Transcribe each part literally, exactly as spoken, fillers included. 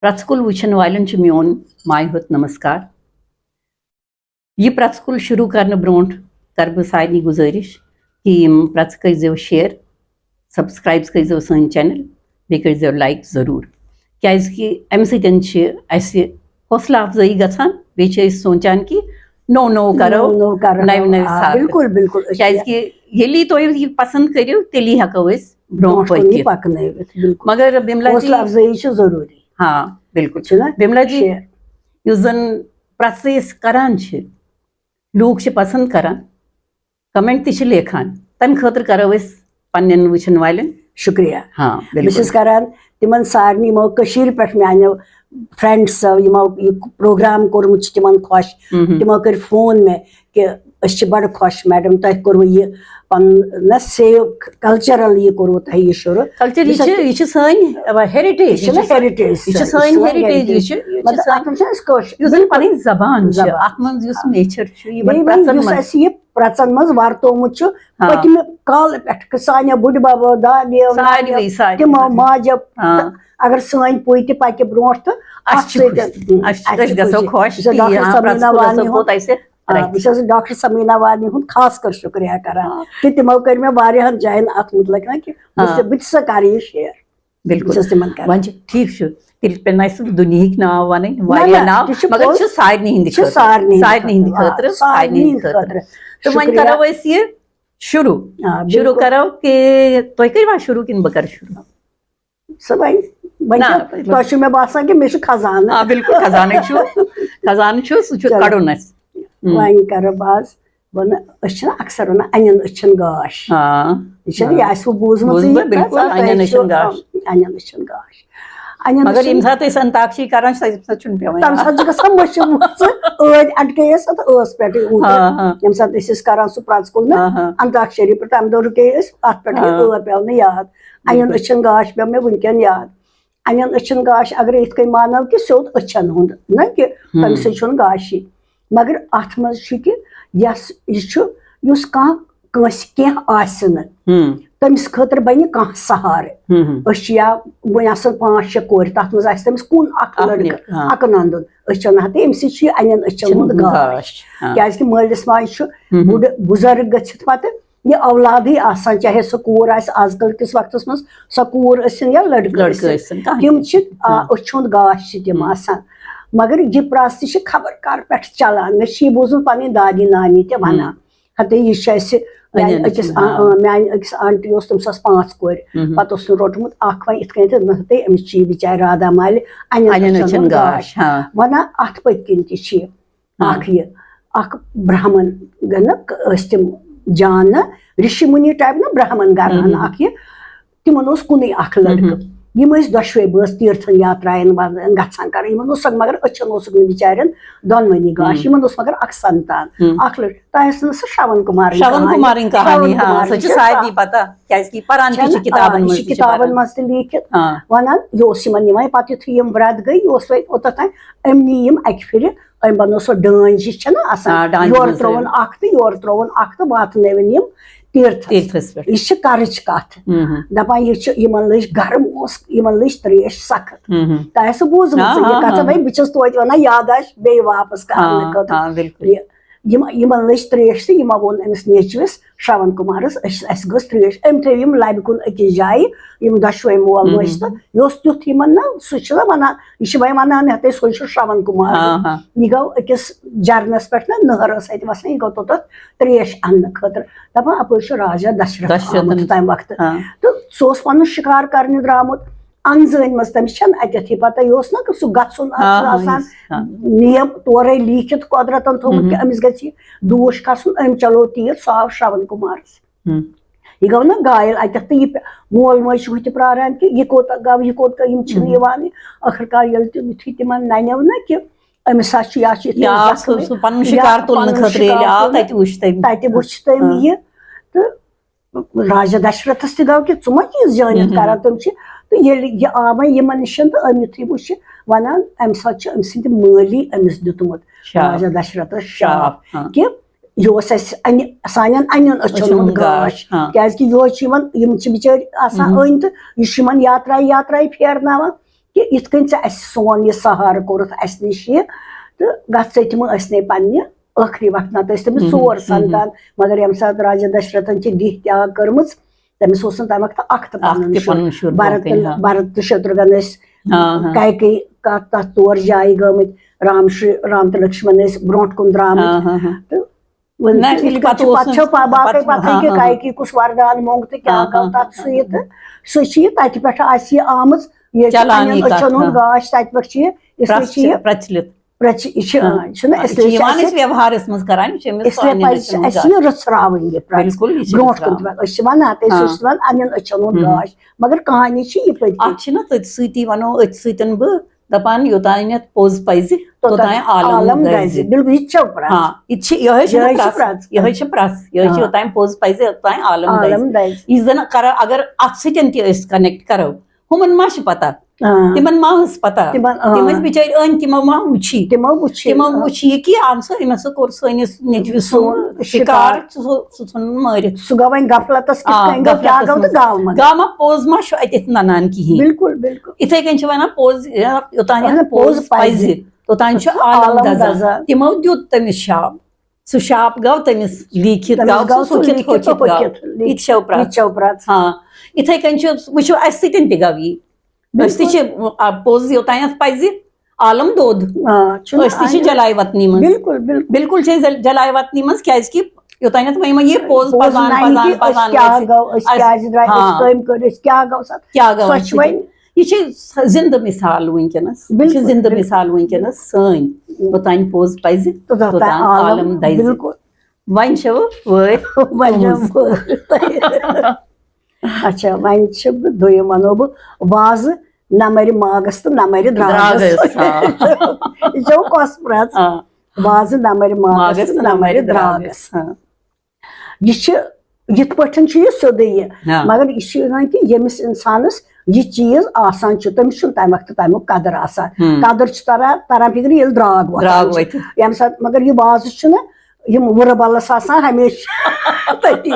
پرٛژھ کُل وٕچھن والٮ۪ن چھُ میون مایہِ ہُت نمسکار۔ یہِ پرٛژھ کُل شروٗع کرنہٕ برونٛٹھ کرٕ بہٕ سارنٕے گُزٲرِش کہِ یِم پرٛژھ کٔرۍ زیو share، subscribe کٔرۍ زیو سٲنۍ channel، بیٚیہِ کٔرۍ زیو like ضروٗر، کیازِ کہِ اَمہِ سۭتۍ چھِ اَسہِ حوصلہٕ افزٲیی گژھان، بیٚیہِ چھِ أسۍ سونٛچان کہِ نوٚو نوٚو کرو، نوٚو نوٚو کرو۔ نوِ نوِ آ، ساتہٕ۔ بِلکُل، بِلکُل۔ أسۍ کیازِ کہِ ییٚلی تُہۍ یہِ پسند کٔرِو، تیٚلی ہٮ۪کو أسۍ برونٛہہ برونٛہہ کُن یہِ پٔکِتھ۔ پکنٲوِتھ، بِلکُل۔ مگر بِملا جی، حوصلہٕ افزٲیی چھِ ضروٗری۔ ہاں، بِلکُل۔ چھُنہ؟ بِملا جی، شیر۔ یُس زن پرٛژھ أسۍ کران چھِ، لوٗکھ چھِ پسند کران، comment تہِ چھِ لیکھان، تمہِ خٲطرٕ کرو أسۍ پننٮ۪ن وٕچھن والٮ۪ن۔ شُکریہ۔ ہاں، بہٕ بِلکُل۔ چھَس کران تِمن سارنٕے یِمو کٔشیٖرِ پٮ۪ٹھ میانیو friendsو یِمو یہِ program کوٚرمُت چھُ تِمن خۄش، مہم۔ تِمو کٔرۍ phone مےٚ کہِ أسۍ چھِ بڑٕ خۄش madam، تۄہہِ کوٚروٕ یہِ پنُن نہ save، cultural یہِ کوٚروٕ تۄہہِ یہِ شروٗع۔ Culture، یہِ یُس چھِ، اَسہِ یہِ چھِ سٲنۍ، ٲ، heritage، یہِ چھِ یہِ چھِ نہ سٲنۍ، heritage یہِ چھِ سٲنۍ، سٲنۍ یہِ چھِ سٲنۍ heritage، heritage۔ یہِ چھِ، یہِ چھِ مطلب، سٲنۍ، اَتھ منٛز چھِ اَسہِ کٲشُر، یُس زَن بِلکُل۔ پَنٕنۍ زبان چھِ، زبان۔ اَتھ منٛز یُس nature چھُ، یہِ بیٚیہِ وۄنۍ یُس پرٛژھن منٛز اَسہِ یہِ پرٛژھن منٛز ورتومُت چھُ، ہاں۔ پٔتمہِ کالہٕ پٮ۪ٹھ کہِ سانیو بُڈۍ ببو، دادیو، ساروٕے، نانیو، ساروٕے۔ تِمو ماجو، ہاں۔ تہٕ اگر سٲنۍ پُے تہِ پَکہِ برونٛٹھ تہٕ اَسہِ اَتھ چھِ سۭتۍ، خوشی۔ اَسہِ چھِ، اَسہِ چھِ أسۍ گژھو خوشی۔ خۄش یُس کہِ ڈاکٹر یہِ، ہاں، سمیٖنا پرٛژھ کُل وانی ہسا ہُنٛد، کوٚت اَسہِ آ، رٔچھِ۔ بہٕ چھَس ڈاکٹر سمیٖنا وانی ہُنٛد خاص کر شُکریہ کران آ۔ کہِ تِمو کٔرۍ مےٚ واریاہن جاین اَتھ مُتعلق نہ کہِ بہٕ آ۔ چھَس، بہٕ تہِ سا کَرٕ یہِ share۔ بِلکُل۔ بہٕ چھَس تِمن کران۔ وۄنۍ چھِ، ٹھیٖک چھُ، تیٚلہِ پیٚیہِ نہٕ اَسہِ دُنیہٕکۍ ناو وَنٕنۍ، نہ، واریاہ نہ، ناو، تہِ چھُ مگر پوٚز۔ چھُ سارنٕے ہِنٛدِ یہِ چھُ خٲطرٕ، سارنٕے ہِنٛدِ سارنٕے ہِنٛدِ خٲطرٕ۔ خٲطرٕ، آ، سارنٕے ہِنٛدِ سارنٕے خٲطرٕ۔ ہِنٛدِ خٲطرٕ۔ تہٕ وۄنۍ شُکریہ۔ کَرو أسۍ یہِ شروٗع۔ آ، شروٗع بِلکُل۔ کَرو کہِ تُہۍ کٔرِوا شروٗع کِنہٕ بہٕ کَرٕ شروٗع؟ سُہ وۄنۍ، وۄنۍ نہ، چھُ، مطلب تۄہہِ چھُو مےٚ باسان کہِ مےٚ چھُ خزانہٕ۔ آ، بِلکُل، خزانَے چھُ۔ خزانہٕ چھُ، سُہ چھُ چلو۔ کَڑُن اَسہِ۔ ہُم۔ وۄنۍ کَرٕ بہٕ آز، وَنہٕ، أسۍ چھِنہ اکثر وَنان، "اَنٮ۪ن أچھَن گاش۔" آ۔ یہِ چھَنہٕ، آ۔ یہِ آسہِ وُ بوٗزمُتٕے، بوٗزمُت، بِلکُل، بہٕ ژٕ، اَنٮ۪ن تۄہہِ أچھَن چھُ، گاش۔ آ، اَنٮ۪ن أچھَن گاش۔ اَنٮ۪ن مگر أچھَن ییٚمہِ ساتہٕ أسۍ انتاکشی کران چھِ، تَمہِ ساتہٕ چھُنہٕ پٮ۪وان تَمہِ یاد۔ ساتہٕ چھُ گژھان مٔشِتھ، مٔشِتھ، أڑۍ اَٹکے أسۍ اَتھ ٲس پٮ۪ٹھٕے اوٗرۍ۔ آ، آ۔ ییٚمہِ ساتہٕ أسۍ ٲسۍ کران سُہ پرٛژھ کُل نہ، آ، ہا۔ انتاکشری پٮ۪ٹھ، تَمہِ دۄہ رُکے أسۍ اَتھ پٮ۪ٹھٕے، آ۔ ٲر پیوٚو نہٕ یاد۔ اَنٮ۪ن بِلکُل۔ أچھَن گاش پیوٚو مےٚ وٕنکٮ۪ن یاد۔ اَنٮ۪ن أچھَن گاش اگرے یِتھ کٔنۍ مانو کہِ سیوٚد أچھَن ہُنٛد، نہ کہِ ہُم۔ تَمہِ سۭتۍ چھُنہٕ گاشی۔ مگر اَتھ منٛز چھُ کہِ یَس یہِ چھُ، یُس کانٛہہ کٲنٛسہِ کینٛہہ آسہِ نہٕ، ہُم۔ تٔمِس خٲطرٕ بَنہِ کانٛہہ سہارٕ۔ ہُم، ہُم۔ أسۍ چھِ یا وۄنۍ آسان پانٛژھ شےٚ کورِ، تَتھ منٛز آسہِ تٔمِس کُن اَکھ اَکھ لٔڑکہٕ، لٔڑکہٕ، ہاں۔ اَکہٕ نَندُن۔ أسۍ چھِ وَنان، ہَتہٕ أمۍ سٕے چھُ یہِ اَنٮ۪ن أچھَن ہُنٛد گاش۔ ہاں۔ کیٛازِکہِ مٲلِس ماجہِ چھُ ہُم، ہُم۔ بُڈٕ بُزرگ گٔژھِتھ پَتہٕ یہِ اولادٕے آسان، چاہے سۄ کوٗر آسہِ آز کل کِس وقتس منٛز، سۄ کوٗر ٲسِن یا لڑکہٕ لڑکہٕ ٲسِن، ٲسِن، کانٛہہ تہِ۔ تِم چھِ، آ، ہاں۔ أچھ ہُنٛد گاش چھِ تِم ہُم۔ آسان۔ مگر یہِ پرٛژھ تہِ چھِ خبر کر پٮ۪ٹھ چلان۔ مےٚ چھِ یہِ بوٗزمُت پنٕنۍ دادی نانی تہِ ہُم۔ ونان۔ ہتے یہِ چھِ اَسہِ، میانہِ اَنٮ۪ن أکِس، أچھَن، آ، ہاں۔ آ، میانہِ أکِس آنٹی اوس، تٔمِس اوس پانٛژھ کورِ۔ ہُم۔ پتہٕ اوس نہٕ روٚٹمُت اکھ وۄنۍ یِتھ کٔنۍ تہٕ نہ ہتے أمِس چھِ یہِ بِچارِ رادھا مالہِ اَنٮ۪ن اَنٮ۪ن أچھَن أچھَن ہُنٛد گاش، گاش۔ ہاں۔ ونان اتھ پٔتۍ کِنۍ تہِ چھِ یہِ۔ ہاں۔ اکھ یہِ، اکھ برہمن، گٔے نہ ٲسۍ تِم جان نہ، رشی مُنی type نہ برہمن گھران ہم۔ اکھ یہِ، تِمن اوس کُنُے اکھ لڑکہٕ۔ ہم۔ یِم ٲسۍ دۄشوے بٲژ تیٖرتھن یاتراین واتراین گژھان کران۔ یِمن اوس مگر أچھن اوسُکھ نہٕ بِچارٮ۪ن دۄنوٕنی گاش، ہم۔ یِمن اوس مگر اکھ سنتان، ہم۔ اکھ لڑکہٕ۔ تۄہہِ ٲس نہٕ سۄ شرون کمارٕنۍ شرون کہانی؟ کمارٕنۍ شرون کہانی، ہاں، کمارٕنۍ سۄ چھِ چھِ سارنٕے سۄ۔ پتہ، کیازِ کہِ پران تہِ چھِ چھَنہٕ؟ آ، کتابن یہِ منٛز چھِ تہِ چھِ کتابن پران۔ منٛز تہِ لیٖکھِتھ۔ ہاں۔ ونان، یہِ اوس یِمن نِوان، پتہٕ یُتھُے یِم ورد گٔے، یہِ اوس وۄنۍ اوٚتتھ تام، أمۍ نی یِم اکہِ پھِرِ، أمۍ بنٲو سۄ ڈٲنۍ ہِش چھَنہ آسان، آ، ڈانہِ یورٕ منٛز ترٛووُن ترٛٲوِتھ۔ اکھ تہٕ یورٕ ترٛووُن اکھ تہٕ واتنٲوِن یِم تیٖرتھس۔ تیٖرتھس پٮ۪ٹھ۔ یہِ چھِ کرٕچ کتھ۔ ہم، ہم۔ دپان، یہِ چھُ، یِمن لٔج گرم اوس، یِمن لٔج ترٛیش سخت۔ ہم، ہم۔ تۄہہِ آسہِ بوٗزمٕژ ہاں، یہِ ہاں، کتھ، ہاں۔ وۄنۍ بہٕ چھَس توتہِ ونان یاداشت بیٚیہِ واپس کرنہٕ ہاں، خٲطرٕ۔ ہاں، بِلکُل۔ یہِ یِم، یِمن لٔج ترٛیش تہٕ یِمو ووٚن أمِس نیٚچوِس شرٛون کُمارس، "أسۍ، اَسہِ گٔژھ ترٛیش۔" أمۍ تھٲوۍ یِم لبہِ کُن أکِس جایہِ، یِم دۄشوے مول مٲج مہم۔ تہٕ یہِ اوس تیُتھ یِمن نا، سُہ چھُ نا ونان، یہِ چھِ وۄنۍ ونان، ہتے سُے چھُ شرٛون کُمار۔ ہاں، ہاں۔ یہِ گوٚو أکِس جرنس پٮ۪ٹھ نا، نہر ٲس اَتہِ وسان، یہِ گوٚو توٚتتھ ترٛیش اننہٕ خٲطرٕ۔ دپان، اپٲرۍ چھُ راجا دشرتھ دشرتھن۔ آمُت تمہِ وقتہٕ۔ ہاں۔ تہٕ سُہ اوس پنُن شِکار کرنہِ درٛامُت۔ انزٲنۍ منٛز تٔمِس چھَنہٕ اَتٮ۪تھ یہِ پتہ، یہِ اوس نہ سُہ گژھُن، اَتھ ہاں، چھُنہٕ ہاں، آسان یُس، ہاں۔ نِیَم تورَے لیٖکھِتھ قۄدرَتَن تھوٚومُت مہم۔ کہِ أمِس گژھِ یہِ دوٗش کھسُن، أمۍ چلو تیٖر، سُہ آو شرٛون کُمارَس۔ ہم۔ یہِ گوٚو نہ گایِل اَتٮ۪تھ تہٕ یہِ پے-، مول موج چھُ ہُہ تہِ پرٛاران کہِ یہِ کوٗتاہ گوٚو، یہِ کوٚت گوٚو، یِم چھِنہٕ مہم۔ یِوانٕے۔ ٲخٕر کار ییٚلہِ تہِ یُتھُے تِمَن نَنیو نہ کہِ أمِس ہا چھُ، یا چھُ یِتھ یا کٔنۍ آو سُہ، زخمٕے، سُہ پَنُن یا شِکار تُلنہٕ پَنُن خٲطرٕ ییٚلہِ شِکار آو، تُلنہٕ، تَتہِ وُچھ تٔمۍ۔ تَتہِ وُچھ تٔمۍ ہاں۔ یہِ تہٕ راجا دشرتھس تہِ گوٚو کہِ ژٕ ما چھِ یہِ زٲنِتھ مہم۔ کران، تِم چھِ، تہٕ ییٚلہِ یہِ آو وۄنۍ یِمن نِش تہٕ أمۍ یُتھُے وٕچھ، وَنان، اَمہِ ساتہٕ چھُ أمۍ سٕنٛدِ مٲلی أمِس دیُتمُت، شاپ۔ راجا دشرتھس شاپ، شاپ، ہاں۔ کہِ یہِ اوس اَسہِ اَنہِ، سانٮ۪ن اَنٮ۪ن أچھَن أچھَن ہُنٛد ہُنٛد گاش، گاش، ہاں۔ کیٛازِ کہِ یورٕ چھِ یِوان، یِم چھِ بِچٲرۍ آسان مہم۔ أنۍ تہٕ یہِ چھُ یِمن یاترایہِ یاترایہِ پھیرناوان۔ یِتھ کٔنۍ ژےٚ اَسہِ سون یہِ سہارٕ کوٚرُتھ اَسہِ نِش یہِ، تہٕ گژھ ژٕ تہِ مہٕ ٲسۍ نے پننہِ ٲخری وقت، نتہٕ ٲسۍ تٔمِس ژور سنتان۔ مگر ییٚمہِ ساتہٕ راجا دشرتھن چھِ ڈیٖہہ تیاگ کٔرمٕژ، تٔمِس اوس نہٕ تمہِ وقتہٕ اکھ تہٕ اکھ پنُن تہِ شُر۔ پنُن شُر برُن برتن، ہا۔ برت تہٕ شترگن ٲسۍ ہاں، ہاں۔ کیکے کتھ تتھ تور جایہِ گٲمٕتۍ، رام شری، رام تہٕ لکشمن ٲسۍ برونٛٹھ کُن درٛامٕتۍ۔ ہاں، ہاں، ہاں۔ تہٕ وۄنۍ نہ، تہٕ actually یِتھ کٔنۍ پتہٕ چھُ، اوس پتہٕ نہٕ، چھو پا-، باقٕے پتہٕ، پتہٕ ہاں، کہِ ہاں، کیکے کُس وردان موٚنگ تہٕ کیٛاہ ہاں، گوٚو ہاں۔ تتھ سۭتۍ تہٕ سُہ چھُ یہِ تتہِ پٮ۪ٹھ آسہِ یہِ آمٕژ، ییٚتہِ چلانی پننٮ۪ن کتھ، أچھن ہُنٛد ہاں۔ گاش تتہِ پٮ۪ٹھ چھُ یہِ، اس لیے پرٛتھ چھُ یہِ چھِ پرٛچلِت۔ پرٛچ-، یہِ چھِ، ہاں۔ آ، چھُنہ، اس اس چھِ لیے چھِ یِوان اَسہِ اَسہِ ویوہارس منٛز کران، یہِ چھِ أمِس اس لیے پنٕنٮ۪ن پزِ أچھن ہُنٛد اَسہِ گاش۔ یہِ رٕژھراوٕنۍ یہِ پرٛچ۔ بِلکُل، یہِ چھِ برونٛٹھ کُن رٕژھراوٕنۍ۔ تہِ أسۍ چھِ وَنان، تہِ أسۍ ہُم۔ چھِ وَنان، اَنٮ۪ن أچھن ہُنٛد ہُم۔ گاش۔ مگر کہانی چھِ یہِ پٔتۍ کِنۍ۔ اَتھ چھِنہ تٔتھۍ سۭتی وَنو، أتھۍ سۭتۍ وَنہٕ بہٕ دَپان، یوٚتانٮ۪تھ پوٚز پَزِ، توٚتام توٚتام عالم عالم دَزِ۔ دَزِ۔ بِلکُل، یہِ تہِ چھَو پرٛژھ۔ ہاں، یہِ تہِ چھِ، یِہوٚے چھِ یِہوٚے چھِ پرٛژھ۔ پرٛژھ۔ یِہوٚے چھِ پرٛژھ۔ یِہوٚے چھِ ہاں۔ یوٚتام پوٚز پَزِ، توٚتام عالم عالم دَزِ۔ دَزِ۔ یہِ زَن کَرو، اگر اَتھ سۭتۍ تہِ أسۍ connect کَرو، ہُمن ما چھِ پتہ؟ آ۔ تِمن ما ٲس پتہ؟ تِمن، آ۔ تِم ٲسۍ بِچٲرۍ أنۍ، تِمو ما وُچھی؟ تِمو وُچھی، تِمو آ۔ وُچھی یہِ کہِ اَمہِ سۭتۍ، أمۍ ہسا کوٚر سٲنِس نیٚچوِس سون سون شِکار، شِکار۔ سُہ، سُہ، سُہ ژھُنُن مٲرِتھ۔ سُہ گوٚو وۄنۍ غفلتس کِتھ آ، کٔنۍ گوٚو، کیٛاہ غفلتس گوٚو تہٕ منٛز۔ گوٚو ما؟ گوٚو ما پوٚز ما چھُ اَتٮ۪تھ نَنان کِہیٖنۍ؟ بِلکُل، بِلکُل۔ یِتھَے کٔنۍ چھِ وَنان پوٚز، یوٚتانٮ۪تھ اہن، پوٚز پوٚز پَزِ، پَزِ۔ توٚتام چھُ سُہ عالم عالم دَزان۔ دَزان۔ تِمو دیُت تٔمِس شاپ۔ سُہ شاپ گوٚو تٔمِس لیٖکھِتھ، تٔمِس گوٚو گوٚو سُہ سُہ ہُکِتھ لیٖکھِتھ ہُکِتھ تہٕ گوٚو۔ ہُکِتھ، یہِ تہِ چھَو پرٛژھ۔ یہِ تہِ چھَو پرٛژھ۔ ہاں، یِتھَے کٔنۍ چھُ، وٕچھِو، اَسہِ سۭتۍ تہِ گوٚو یی۔ أسۍ تہِ چھِ، بِلکُل۔ آ، پوٚز یوٚتانٮ۪تھ پَزِ، عالم دود۔ آ، چھُنہٕ أسۍ تہِ چھِ عالم۔ جلاے وطنی منٛز۔ بِلکُل، بِلکُل۔ بِلکُل چھِ أسۍ جل-، جلاے وطنی منٛز، کیٛازِکہِ یوٚتانٮ۪تھ وۄنۍ یِمَن یہِ پوٚز پوٚز پَزان، نَنہِ پَزان، کہِ أسۍ پَزان کیٛاہ گژھِ۔ گوٚو، أسۍ اَسہِ، کیٛازِ درٛاے، أسۍ ہاں۔ کٔمۍ کٔرۍ، أسۍ کیٛاہ گوٚو سَتھ۔ کیٛاہ گوٚو سۄ اَسہِ چھِ سۭتۍ؟ وۄنۍ یہِ چھِ زِندٕ مِثال وٕنکیٚنَس۔ یہِ چھِ بِلکُل، زِندٕ بِلکُل۔ مِثال وٕنکیٚنَس سٲنۍ۔ توٚتام پوٚز پَزِ، توٚتام توٚتام عالم عالم دَزِ۔ بِلکُل۔ وۄنۍ چھِ وٲرۍ وۄنۍ چھِ تُہٕنٛز۔ وٲرۍ۔ اچھا، وۄنۍ چھِ بہٕ دوٚیِم وَنو بہٕ، وازٕ نہ مَرِ ماگَس تہٕ نہ مَرِ درٛاگَس۔ درٛاگَس، آ۔ یہِ چھو کۄس پرٛژھ؟ آ۔ وازٕ نہ مَرِ ماگَس ماگَس تہٕ تہٕ نہ نہ مَرِ مَرِ درٛاگَس۔ درٛاگَس۔ ہاں۔ یہِ چھِ، یِتھ پٲٹھۍ چھُ یہِ سیوٚدُے یہِ، ہاں۔ مگر یہِ چھُ یِوان کہِ ییٚمِس اِنسانَس یہِ چیٖز آسان چھُ، تٔمِس چھُنہٕ تَمہِ وقتہٕ تَمیُک قدٕر آسان۔ ہُم۔ قدٕر چھُ تَران، تَران فِکرِ، ییٚلہِ درٛاگ وۄتھان درٛاگ چھُ۔ وۄتھِ۔ ییٚمہِ ساتہٕ، مگر یہِ وازٕ چھُنہ، یِم وُرٕ بَلَس آسان ہمیشہِ تٔتی۔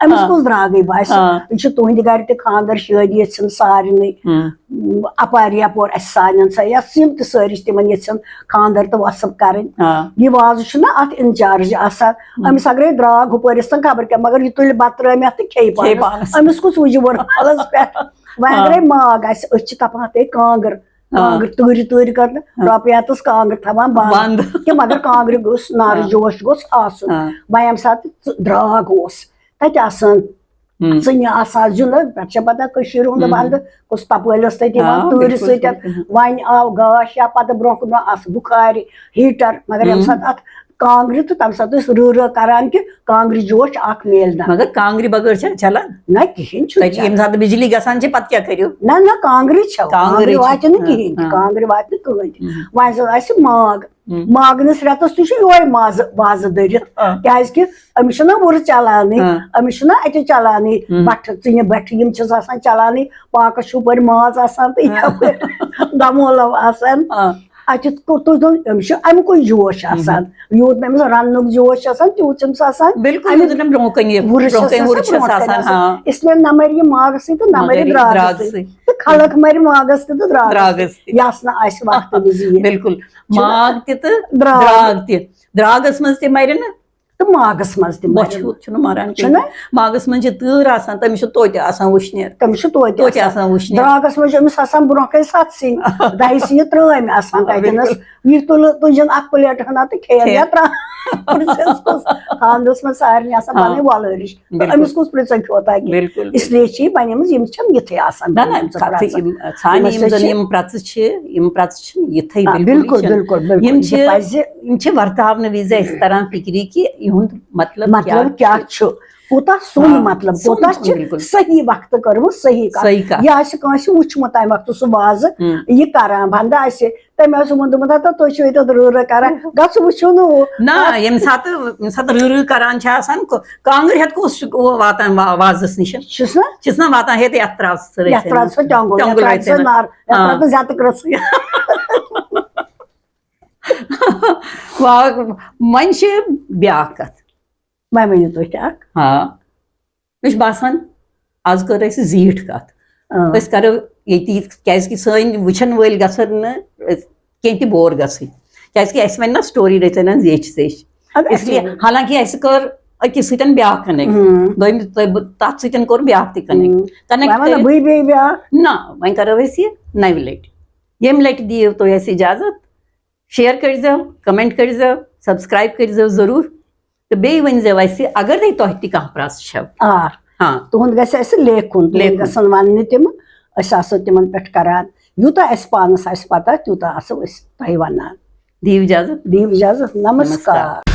أمِس ہاں۔ کُس درٛاگٕے باسہِ؟ ہاں۔ یہِ چھُ تُہٕنٛدِ گَرِ تہِ خانٛدر شٲدی ییٚژھن سارنٕے۔ ہُم۔ اَپارِ یَپور اَسہِ سانٮ۪ن سا، یَس یِم تہِ سٲری چھِ، تِمَن ییٚژھن خانٛدر تہٕ وَصٕب کَرٕنۍ۔ آ۔ یہِ وازٕ چھُنہ اَتھ in charge آسان۔ ہُم۔ أمِس اگرے درٛاگ ہُپٲرِس تہٕ خبر کیٛاہ، مگر یہِ تُلہِ بَتہٕ ترٛٲمہِ اَتھ تہٕ کھیٚیہِ کھیٚیہِ پانَس۔ پانَس۔ أمِس کُس وُجہِ وُرٕ حالَس پٮ۪ٹھ؟ وۄنۍ آ۔ اگرے ماگ آسہِ، أسۍ چھِ تَپان تَے کانٛگٕر۔ آ۔ کانٛگٕر تۭرِ تۭرِ کَرنہٕ، آ۔ رۄپیہِ ہَتَس کانٛگٕر تھاوان بنٛد۔ بنٛد۔ کہِ مگر کانٛگرِ گوٚژھ نارٕ آ۔ جوش گوٚژھ آسُن۔ آ۔ وۄنۍ ییٚمہِ ساتہٕ درٛاگ اوس، تَتہِ آسان ہُم۔ ژٕنہِ آسان زیُن، پٮ۪ٹھ چھےٚ پَتہ کٔشیٖرِ ہُنٛد ہُم۔ وَندٕ کُس تَپٲلِس تَتہِ یِوان آ، تۭرِ بِلکُل، سۭتۍ۔ بِلکُل۔ وۄنۍ آو گاش یا پَتہٕ برونٛہہ کُن آسہٕ بُخارِ، ہیٖٹر، مگر ییٚمہِ ہُم۔ ساتہٕ اَتھ کانٛگرِ تہٕ تَمہِ ساتہٕ ٲسۍ رٲ رٲ کَران کہِ کانٛگرِ جوش اَکھ میلہِ نہ۔ مگر کانٛگرِ بغٲر چھا چلان؟ نہ، کِہیٖنۍ چھُنہٕ تَتہِ ییٚمہِ چلان۔ ساتہٕ بِجلی گژھان چھِ، پَتہٕ کیٛاہ کٔرِو؟ نہ، نہ، کانٛگرِ چھَو، کانٛگرِ کانٛگرِ چھِ۔ واتہِ نہٕ ہاں، کِہیٖنۍ تہِ، ہاں۔ کانٛگرِ واتہِ نہٕ کٕہٕنۍ تہِ۔ ہُم۔ وۄنۍ زَن آسہِ ماگ، ہُم۔ ماگنس رٮ۪تس تہِ چھُ یِہوٚے مازٕ، وازٕ دٔرِتھ۔ آ۔ کیٛازِ کہِ أمِس چھُنہ وُرٕ چلانے، آ۔ أمِس چھُنہ اَتہِ چلانے، ہُم۔ بَٹھٕ، ژٕنہِ بَٹھٕ، یِم چھِس آسان چلانے، پاکَس چھُ ہُپٲرۍ ماز آسان تہٕ آ۔ یَپٲرۍ دَمولو آسان۔ آ۔ اَتہِ کوٚر تُہۍ دوٚپ، أمِس چھُ اَمہِ کُے جوش ہُم۔ آسان۔ یوٗت نہٕ أمِس رَننُک جوش چھُ آسان، تیوٗت چھُ أمِس آسان بِلکُل، اَمہِ یُس زَن برٛونٛہہ کَنہِ، وُرٕ چھُ برٛونٛہہ کَنہِ آسان، وُرٕ چھُ برٛونٛہہ کَنہِ۔ آسان، ہاں۔ اس لیے نہ مَرِ یہِ ماگَس سۭتۍ تہٕ نہ مَرِ مَرِ یہِ درٛاگَس درٛاگَس سۭتۍ۔ سۭتۍ۔ تہٕ خلق مَرِ ماگَس تہِ تہٕ درٛاگَس درٛاگَس تہِ۔ تہِ۔ یَس نہٕ آسہِ وقتہٕ وِزِ یہِ۔ بِلکُل۔ چھُنہ؟ ماگ تہِ تہٕ درٛاگ۔ درٛاگ تہِ۔ درٛاگَس منٛز تہِ مَرِ نہٕ۔ تہٕ ماگَس منٛز تہِ مَرِ بۄچھِ نہٕ۔ ہُتھ چھُنہٕ مَران کِہیٖنۍ۔ چھُنہ؟ ماگَس منٛز چھِ تۭر آسان، تٔمِس چھُ توتہِ آسان وٕشنیر۔ تٔمِس چھُ توتہِ توتہِ آسان۔ آسان وٕشنیر۔ درٛاگَس منٛز چھُ أمِس آسان برونٛہہ کَنہِ سَتھ سِنۍ۔ دَہہِ سِنہِ ترٛٲمۍ آسان آ، تَتٮ۪نَس۔ بِلکُل۔ یہِ تُلہٕ، تُجَن اَکھ پٕلیٹ ہٕنا تہٕ کھیٚیَن کھے-، یا ترٛاو۔ خانٛدرَس منٛز سارنٕے آسان ہاں۔ پَنٕنۍ وۄلٲرِش۔ تہٕ بِلکُل۔ أمِس کُس پرٛژھان کھیوٚو تَتہِ؟ بِلکُل، اس لیے چھِ یہِ بَنیمٕژ، یِم چھَنہٕ یِتھٕے آسان بِلکُل۔ نہ، نہ، بَنیمژٕ کَتھٕے پرٛژھٕ۔ یِم، سانہِ یِم یِم ہسا زَن چھِ یِم پرٛژھٕ چھِ، یِم پرٛژھٕ چھِنہٕ یِتھَے آ، بِلکُلٕے بِلکُل، چھِ۔ بِلکُل، بِلکُل۔ یِم یہِ چھِ، پَزِ یِم چھِ ورتاونہٕ وِزِ اَسہِ تَران فِکرِ کہِ یِہُنٛد مطلب مطلب کیٛاہ کیٛاہ چھُ؟ چھُ؟ کوٗتاہ سوٚن ہاں، مطلب، سوٚن کوٗتاہ سوٚن چھِ بِلکُل۔ صحیح وقتہٕ کٔرمٕژ، صحیح کَتھ۔ صحیح کَتھ۔ یہِ آسہِ کٲنٛسہِ وُچھمُت تَمہِ وقتہٕ سُہ وازٕ، ہُم۔ یہِ کَران بنٛدٕ آسہِ، تٔمۍ آسہِ ووٚنمُت، دوٚپمُت، "ہتا تُہۍ چھِو ییٚتٮ۪تھ رٲ رٲ کَران، گژھٕ وٕچھِو نہٕ ہُہ۔" نہ، ییٚمہِ ساتہٕ، ییٚمہِ ساتہٕ رٕرٕ کران چھِ آسان، کو-، کانٛگٕر ہٮ۪تھ کُس چھُ واتان وا-، وازَس نِش؟ چھُس نہ؟ چھُس نہ واتان، ہے، تہٕ یَتھ ترٛاو ژٕ رٔژھِنۍ۔ یَتھ ترٛاو ژٕ تیوٚنٛگُل، تیوٚنٛگُل یَتھ ترٛاو ژٕ رٔژھِنۍ۔ نار، یَتھ ہاں۔ ترٛاو ژٕ زیادٕ رٔژھٕے۔ وا-، وۄنۍ چھِ بیٛاکھ کَتھ۔ وۄنۍ ؤنِو تُہۍ تہِ اَکھ۔ ہاں۔ مےٚ چھُ باسان، آز کٔر اَسہِ زیٖٹھ کَتھ۔ اۭں۔ أسۍ کَرو ییٚتہِ، کیازِ کہِ سٲنۍ وٕچھن وٲلۍ گژھن نہٕ کینٛہہ تہِ بور گژھٕنۍ، کیازِ کہِ اَسہِ وَنہِ نہ سٹوری رٔژھۍ اَنان زیچھِ زیچھِ۔ اَدٕ اس لیے اَسہِ حالانکہ اَسہِ کٔر أکِس سۭتۍ بیٛاکھ کنیکٹ، ہُم۔ دوٚیمہِ تہٕ تَتھ سۭتۍ کوٚر بیٛاکھ تہِ کنیکٹ۔ ہُم۔ کنیکٹ وۄنۍ وَنو بٕے بیٚیہِ بیٛاکھ۔ نہ، وۄنۍ کرو أسۍ یہِ نَوِ لٹہِ۔ ییٚمہِ لٹہِ دِیِو تُہۍ اَسہِ اجازت، شیئر کٔرۍزیو، کمنٹ کٔرۍزیو، سبسکرایب کٔرۍزیو ضروٗر، تہٕ بیٚیہِ ؤنۍزیو اَسہِ اگر تۄہہِ تہِ کانٛہہ پرٛژھ چھو۔ آ، ہاں۔ تُہُنٛد گژھِ اَسہِ لیکھُن، تُہُنٛد لیکھُن۔ گژھن وَننہِ تِم، أسۍ آسو تِمن پٮ۪ٹھ کران، یوٗتاہ اَسہِ پانس آسہِ پتہ تیوٗتاہ آسو أسۍ تۄہہِ وَنان۔ دِیِو اجازت۔ دِیِو اجازت، نمسکار۔ نمسکار۔